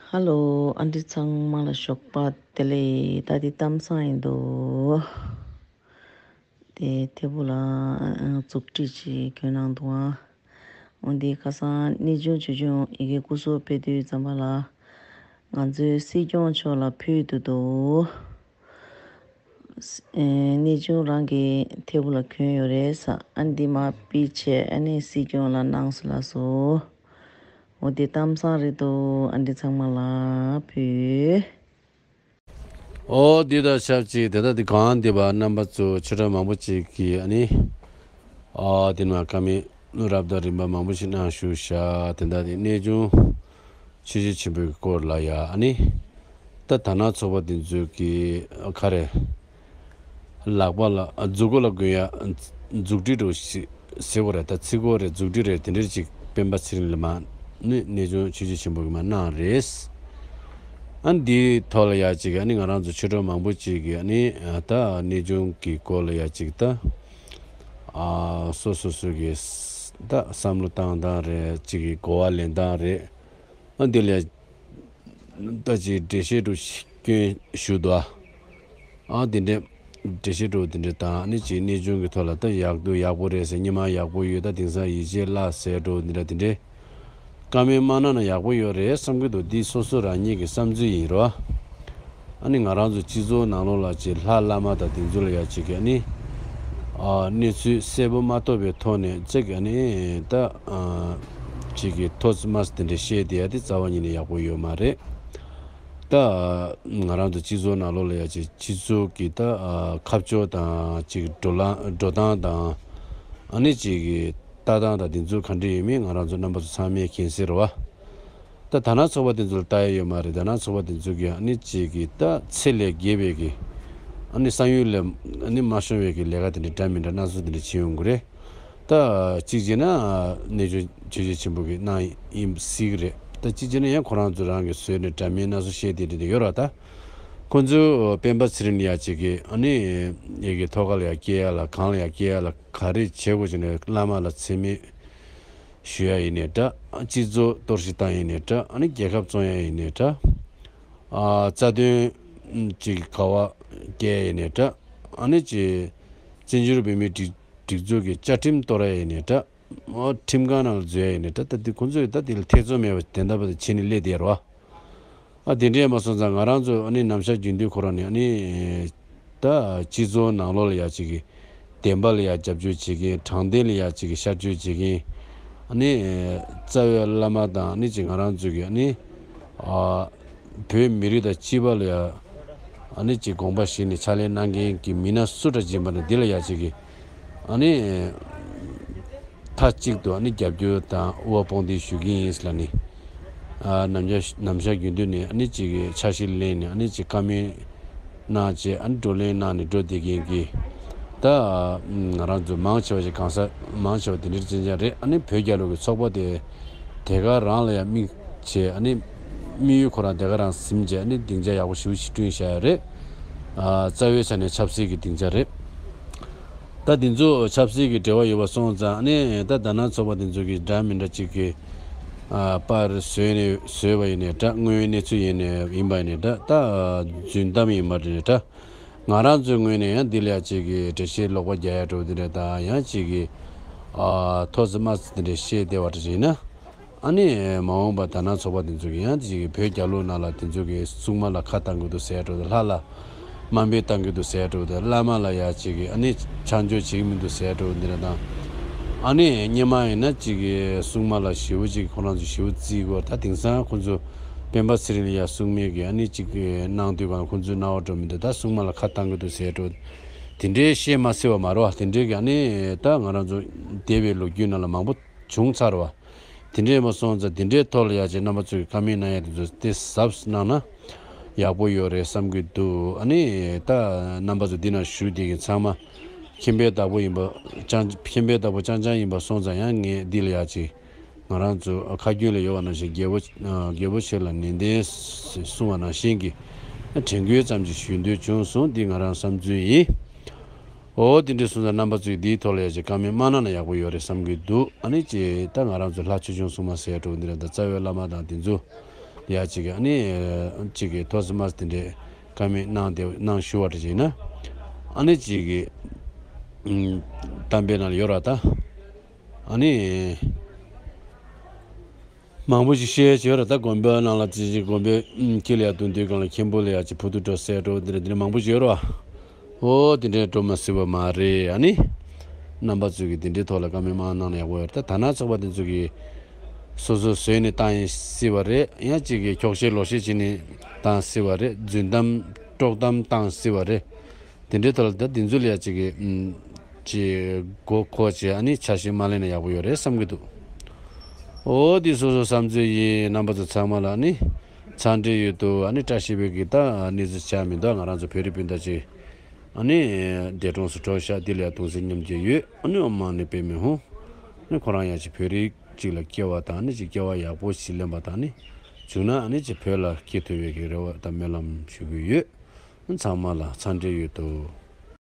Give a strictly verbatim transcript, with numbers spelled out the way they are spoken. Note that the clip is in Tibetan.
ཧ་ལོ། ཨ་འདྲི་ཚང་མ་ལ་ཞོགས་པ་བདེ་ལེགས། ད་འདི་གཏམ་བཟང་ཡིན་འདུག་དེ་ཐེ་བུ་ལ་མཛུབ་ཁྲིད་ཅིག་གྱོན་གནང་འདུག་ཨ། འོ་འདི་ཁ་སང་གནས་ཆུང་ཆོས་འབྱུང་ཡི་གེ་སྐུ་གཟུགས་ཕེབས་དུས་ཙམ་པ་ལ་ང་ཚོའི་སྲིད་སྐྱོང་མཆོག་ལ་ཕུལ་དུ་འདུག་གནས་ཆུང་རང་གི་ཐེ་བུ་ལ་གྱོན་ཡོད་རེད་ས། ཨ་འདི་མ་པི་ཆེ་ཨ་ནི་སྲིད་སྐྱོང་ལ་གནང་སོ་ལ་སོ། འོ་དེ་གཏམ་བཟང་རེད་འདུག་ཨ་འདི་ཚང་མ་ལ་ཕུལ། ཨོ་འདི་དང་ཆབས་ཅིག་དེ་ལྟ་འདི་གང་འདི་བ་རྣམ་པ་ཚོ་ཆོས་གྲོགས་མང་པོ་ཅིག་གིས་ཨ་ནི། ཨ་དེ་ནང་བཀའ་མོལ་རབ་དང་རིམ་པ་མང་པོ་ཞིག་གནང་བཞུགས་བཞག་དེ་ལྟ་འདི་གནས་ཆུང་ཆོས་རྗེ་ཆེན་པོའི་སྐོར་ལ་ཡ་ཨ་ནི། ད་དར་ནག་ཚོགས་པ་འདི་ཚོས་ཀྱི་ཁ་རེ། ལག་པ་ལ་མཛུ་གུ་ལ་གོན་ཡ་མཛུབ་ཁྲིད་འདྲ་ཞིག་ཟེར་བ་རེད། ད་ཚིག་གོ་རེད། མཛུབ་ཁྲིད་རེད། དེ་འདྲ་ཅིག་སྤེན་པ་ཚེ་རིང་ལ་མ་ནི་གནས་ཆུང་ཆོས་རྗེ་ཆེན་པོ་གི་མ་གནང་རེད། ཨ་འདིའི་ཐོག་ལ་ཡ་ཅིག་ཨ་ནི་ང་རང་ཚོ་ཆོས་གྲོགས་མང་པོ་ཅིག་གིས་ཨ་ནི་ད་གནས་ཆུང་གི་སྐོར་ལ་ཡ་ཅིག་ད་ཨ་སོ་སོ་སོ་གི་ད་བསམ་བློ་བཏང་སྟངས་རེད། ཅིག་གི་གོ་བ་ལེན་སྟངས་རེད། ཨ་འདི་ལ་ཡ། ད་ཅིག་འགྲེལ་བཤད་འདྲ་ཞིག་སྐྱོན་ཞུ་འདུག་ཨ། ཨ་དེ་འདྲས་འགྲེལ་བཤད་འདྲ་དེ་འདྲས་དང་ཨ་ནི་ཅིག་གནས་ཆུང་གི་ཐོག་ལ་ད་ཡག་འདུག་ཡག་པོ་རེད་ཟེར། སྔོན་མ་ཡག་པོ་ཡོད། ད་དེང་སང་ཡིད་ཆེས་བརླག་ཟེར་འདྲ་དེ་འདྲ་དེ་འདྲས་བཀའ་མོལ་མ་གནང་ན་ཡག་པོ་ཡོད་རེད་བསམ་གྱི་འདུག་འདི་སོ་སོ་རང་ཉིད་ཀྱི་བསམ་ཚུལ་ཡིན་རོ། ཨ་ནི་ང་རང་ཚོ་སྤྱི་ཚོགས་ནང་ལོགས་ལ་ཅིག་ལྷ་བླ་མ་དང་དེ་ཚོ་ལ་ཡ་ཅིག་གི་ཨ་ནི་ཨ་གནས་ཚུལ་གསལ་པོ་མ་ཐོབ་པའི་ཐོག་ནས་ཅིག་ཨ་ནི་ད་ཨ་ཅིག་གི་ཐོག་མ་དེ་འདྲ་བཤད་དེ་ཡ་དེ་རྩ་བ་ཉིད་ནས་ཡག་པོ་ཡོད་མ་རེད། ད་ང་རང་ཚོ་སྤྱི་ཚོགས་ནང་ལོགས་ལ་ཡ་ཅིག་སྤྱི་ཚོགས་ཀྱི་ད་ཨ་ཁ་ཕྱོགས་དང་ཅིག་འགྲོ་ལ་འགྲོ་སྟངས་དང་ཨ་ནི་ཅིག་གི་ལྟ་སྟངས་དང་དེ་ཚོ་ག་འདྲ་ཡོད་མེད་ང་རང་ཚོ་རྣམ་པ་ཚོ་ཚང་མས་མཁྱེན་གསལ་རེད་བ། ད་དར་ནག་ཚོགས་པ་དེ་ཚོ་ལ་ལྟ་ཡ་ཡོད་མ་རེད། དར་ནག་ཚོགས་པ་དེ་ཚོ་གིས་ཨ་ནི་ཅིག་གི་ད་ཚད་ལས་བརྒལ་བའི་གི་ཨ་ནི་བསམ་ཡུལ་ལས་ཨ་ནི་མ་ཤོང་བའི་གི་ལས་ཀ་དེ་འདྲ་འདྲ་མི་འདྲ་སྣ་ཚོགས་དེ་འདྲ་བྱེད་ཡོང་གི་རེད། ད་གཅིག་བྱས་ན་གནས་ཆུང་ཆོས་རྗེ་ཆེན་པོ་གི་གནང་ཡིན་སྲིད་གི་རེད། ད་གཅིག་བྱས་ན་ཡང་ཁོ་རང་ཚོ་རང་གི་བཟོས་ནས་འདྲ་མིན་སྣ་ཚོགས་བཤད་དེ་འདྲ་དེ་ཡོད་ར། ད་ཁོ་ཚོ་སྤེན་པ་ཚེ་རིང་ལ་ཡ་ཅིག་གི་ཨ་ནི་ཡ་གི་ཐོག་ཁ་ལ་ཡ་སྐྱེལ་ཡ་ལ་གང་ལ་ཡ་སྐྱེལ་ཡ་ལ་ག་རེ་བྱེད་དགོས་བྱས་ནས་བླ་མ་ལ་མཚན་སྨད་ཞུ་ཡ་ཡིན་ནའི་འདྲ། སྤྱི་ཚོགས་གཏོར་བཤིག་བཏང་ཡིན་ནའི་འདྲ། ཨ་ནི་རྒྱལ་ཁབ་བཙོང་ཡ་ཡིན་ནའི་འདྲ། ཨ་རྩ་དོན་ཅིག་ག་བ་སྐྱེལ་ཡ་ཡིན་ནའི་འདྲ། ཨ་ནི་ཅིག་བཙན་བྱོལ་བོད་མིའི་སྒྲིག་སྒྲིག་འཛུགས་ཀྱི་བཅའ་ཁྲིམས་གཏོར་ཡ་ཡིན་ནའི་འདྲ། ཨ་ཁྲིམས་ཁང་ནང་ལ་འཛུལ་ཡ་ཡིན་ནའི་འདྲ། ད་འདི་ཁོང་ཚོས་ད་འདི་ལ་ཐེ་ཚོམ་མེད་པ་དེ་འདྲ་བ་དེ་བྱས་ནས་སླེབས་བསྡད་རོ། ཨ་དེ་འདྲས་མ་སོང་ཙང་ང་རང་ཚོ་ཨ་ནི་ནམ་ཞག་རྒྱུན་དུ་ཁོ་རང་ནས་ཨ་ནི་ད་སྤྱི་ཚོགས་ནང་ལོགས་ལ་ཡ་ཅིག་གི་བདེན་པ་ལ་ཡ་རྒྱབ་སྐྱོར་བྱེད་མཁན། དྲང་བདེན་ལ་ཡ་ཅིག་གི་ཤར་བསྐྱོད་བྱེད་མཁན། ཨ་ནི་རྩ་བའི་བླ་མ་དང་ཨ་ནི་ཅིག་ང་རང་ཚོ་གི་ཨ་ནི་ཨ་བོད་མི་རིགས་དང་སྤྱི་པ་ལ་ཡ་ཨ་ནི་ཅིག་དགོངས་པ་བཞེས་ནས་ཕྱག་ལས་གནང་མཁན་གྱི་མི་སྣ་སུ་འདྲ་ཅིག་ཡིན་པ་ན་འདི་ལ་ཡ་ཅིག་གི་ཨ་ནི། མཐའ་གཅིག་ཏུ་ཨ་ནི་རྒྱབ་སྐྱོར་དང་དབུ་བ་དཔུང་འདེགས་ཞུ་གི་ཡིན་ལབ་ནས། ཨ་ནམ་ཞག་ནམ་ཞག་རྒྱུན་དུ་ནས་ཨ་ནི་ཅིག་གི་འཆར་གཞི་ལེན་ནས་ཨ་ནི་ཅིག་བཀའ་མོལ་གནང་བྱས་ཨ་ནི་བགྲོ་གླེང་གནང་ནས་འགྲོ་བསྡད་མཁན་གྱི་ད་ང་རང་ཚོ་མང་ཆེ་བ་ཞིག་གང་ཟག་མང་ཆེ་བ་དེ་འདྲའི་བཙན་བྱང་རེད། ཨ་ནི་བོད་རྒྱལ་ལོ་གི་ཚོགས་པ་དེ་དེ་ག་རང་ལ་ཡང་དམིགས་བྱས་ཨ་ནི་དམིགས་ཡུལ་ཁོ་རང་དེ་ག་རང་ཟིན་བྱས་ཨ་ནི་སྡིངས་ཆ་ཡག་པོ་ཞེ་པོ་ཞིག་བསྐྲུན་བཞག་ཡོད་རེད། ཨ་རྩ་བའི་ཆ་ནས་ཆབ་སྲིད་ཀྱི་སྡིངས་ཆ་རེད། ད་འདི་ཚོ་ཆབ་སྲིད་ཀྱི་འབྲེལ་བ་ཡོད་པ་སོང་ཙང་ནི་ད་དར་ནག་ཚོགས་པ་འདི་ཚོ་གི་འདྲ་མི་འདྲ་ཅིག་གི་ཨ་པར་བཟོས་ནས་བཟོས་པ་ཡིན་ནའི་འདྲ། དངོས་ཡོད་གནས་ཚུལ་ཡིན་ནའི་ཡིན་པ་ཡིན་ནའི་འདྲ། ད་རྫུན་གཏམ་ཡིན་པ་ཡིན་ནའི་འདྲ། ང་རང་ཚོའི་ངོས་ནས་ཡང་འདི་ལ་ཡ་ཅིག་གི་འགྲེལ་བཤད་ལོག་པ་རྒྱག་ཡ་འགྲོ་འདི་འདྲ་དང་ཡང་ཅིག་གི་ཨ་ཐོག་ཙེ་མ་ཙེ་འདི་འདྲ་བཤད་བསྡད་པ་འདྲ་ཡིན་ན། ཨ་ནི་མ་འོངས་པ་དར་ནག་ཚོགས་པ་དེ་ཚོ་གིས་ཡང་ཅིག་བོད་རྒྱལ་ལོ་ནང་ལ་དེ་ཚོ་གིས་སྲུང་མ་ལ་ཁ་བཏང་གི་འདུག་ཟེར་འགྲོ་དང་། ལྷ་ལ་དམའ་འབེབས་བཏང་གི་འདུག་ཟེར་འགྲོ་དང་། བླ་མ་ལ་ཡ་ཅིག་གིས་ཨ་ནི་ཆ་འཇོག་བྱེད་ཀྱི་མི་འདུག་ཟེར་འགྲོ་འདི་འདྲ་དང་། ཨ་ནི་སྔོན་མ་ཡིན་ན་ཅིག་གིས་སྲུང་མ་ལ་ཞེ་པོ་ཅིག་ཁོ་རང་ཚོ་ཞེ་པོ་བརྩི་གི་ཡོད། ད་དེང་སང་ཁོ་ཚོ་སྤེན་པ་ཚེ་རིང་ལ་ཡ་སྲུང་མས་གིས་ཨ་ནི་ཅིག་གནང་དུས་གང་ཁོ་ཚོའི་རྣ་བར་འགྲོ་མི་འདུག་ད་སྲུང་མ་ལ་ཁ་བཏང་གི་འདུག་ཟེར་འགྲོ། དེ་འདྲའི་བཤད་མ་སྲིད་པ་མ་རེད་བ། དེ་འདྲའི་གི་ཨ་ནི་ད་ང་རང་ཚོ་འདས་པའི་ལོ་རྒྱུས་ནང་ལ་མང་པོ་བྱུང་ཚར་བ། དེ་འདྲས་མ་སོང་ཙང་དེ་འདྲའི་ཐོག་ལ་ཡ་ཅིག་རྣམ་པ་ཚོས་བཀའ་མོལ་གནང་ཡ་དེ་ཚོ་དེ་གཟབ་གནང་ན་ཡག་པོ་ཡོད་རེད་བསམ་གྱི་འདུག་ཨ་ནི་ད་རྣམ་པ་ཚོ་འདི་ན་བཞུགས་བསྡད་མཁན་ཚང་མ་མཁྱེན་པའི་བདག་པོ་ཡིན་པ་ཅང་མཁྱེན་པའི་བདག་པོ་རྐྱང་རྐྱང་ཡིན་པ་སོང་ཙང་ཡང་ངས་འདི་ལ་ཡ་ཅིག་ང་རང་ཚོ་ཁ་རྒྱུན་ལ་ཡོད་པ་ནང་བཞིན་རྒྱལ་པོ་རྒྱལ་པོ་ཆེ་ལ་ནན་ཏན་གསུང་བ་ནང་བཞིན་གྱི་དྲན་སྐུལ་ཙམ་ཅིག་ཞུ་འདོད་བྱུང་སོང་། འདི་ང་རང་བསམ་ཚུལ་ཡིན། འོ་དེ་འདྲ་སོང་ཙང་རྣམ་པ་ཚོས་འདིའི་ཐོག་ལ་ཡ་ཅིག་བཀའ་མོལ་མ་གནང་ན་ཡག་པོ་ཡོད་རེད་བསམ་གྱི་འདུག་ཨ་ནི་ཅིག་ད་ང་རང་ཚོ་ལྷ་ཆོས་སྐྱོང་སྲུང་མ་ཟེར་འགྲོ་འདི་རེད། ད་རྩ་བའི་བླ་མ་དང་དེ་ཚོ་ ཡ་ཅིག་གི་ཨ་ནི་ཅིག་གི་ཐོག་སི་མ་སི་དེ་འདྲའི་བཀའ་མོལ་གནང་དེ་གནང་ཞུ་བ་འདྲ་ཅིག་ཡིན་ན། ཨ་ནི་ཅིག་གི་ཨུམ་གཏམ་དཔེ་ནང་ལ་ཡོད་ར་ད། ཨ་ནི་མང་པོ་ཞིག་བཤད་ཡས་ཡོད་ར་ད། དགོན་པའི་ནང་ལ་ཅིག་ཅིག་དགོན་པའི་ཨུམ་དཀྱིལ་ལ་ཡ་འདུག་དུས་གང་ལ་མཁན་པོ་ལ་ཡ་ཅིག་ཕུ་ཐུ་འགྲོ་སེ་འགྲོ་འདི་འདྲ་འདི་འདྲ་མང་པོ་ཞིག་ཡོད་ར་བ། ཨོ་དེ་འདྲའི་འགྲོ་མ་སྲིད་པ་མ་རེད། ཨ་ནི་རྣམ་པ་ཚོས་ཀྱི་དེ་འདྲའི་ཐོག་ལ་བཀའ་མོལ་མང་གནང་ན་ཡག་པོ་ཡོད་རེད། ད་ད་ན་ཚོགས་པ་དེ་ཚོ་གིས་སོ་སོ་བཟོས་ནས་བཏང་ཡིན་སྲིད་པ་རེད། ཡང་གཅིག་གིས་འཁྱོག་བཤད་ལོག་བཤད་བྱས་ནས་བཏང་སྲིད་པ་རེད། རྫུན་གཏམ་དཀྲོག་གཏམ་བཏང་སྲིད་པ་རེད། དེ་འདྲའི་ཐོག་ལ་ད་དེ་ཚོ་ལ་ཡ་གཅིག་གིས་ཨུམ་ཅིག་མགོ་འཁོར་བྱས་ཨ་ནི་ཆ་ཤས་མ་ལེན་ན་ཡག་པོ་ཡོད་རེད་བསམ་གྱི་འདུག་ཨོ་དེ་སོ་སོ་བསམ་ཚུལ་ཡིན། རྣམ་པ་ཚོ་ཚང་མ་ལ་ཨ་ནི་འཚམས་འདྲི་ཡོད་དོ། ཨ་ནི་བཀྲ་ཤིས་པའི་གི་ད་གནས་ཚུལ་ཆགས་མི་འདུག་ང་རང་ཚོ་བོད་རིགས་སྤུན་ཟླ་ཅིག་ཨ་ནི་འདས་གྲོངས་སུ་འགྲོ་ཤག་དེ་ལ་ཡ་གདུང་སེམས་མཉམ་སྐྱེད་ཡོད། ཨ་ནི་ཨོཾ་མ་ཎི་པདྨེ་ཧཱུྃ། ཨ་ནི་ཁོ་རང་ཡ་ཅིག་བོད་རིགས་ཅིག་ལ་སྐྱེ་བ་དང་ཨ་ནི་ཅིག་སྐྱེ་བ་ཡག་པོ་ཞིག་ལེན་པ་དང་ཨ་ནི་བྱུང་ན་ཨ་ནི་ཅིག་བོད་ལ་སྐྱེ་ཐུབ་པའི་གི་རེ་བ་དང་སྨོན་ལམ་ཞུ་གི་ཡོད། ཨ་ནི་ཚང་མ་ལ་འཚམས་འདྲི་ཡོད་དོ།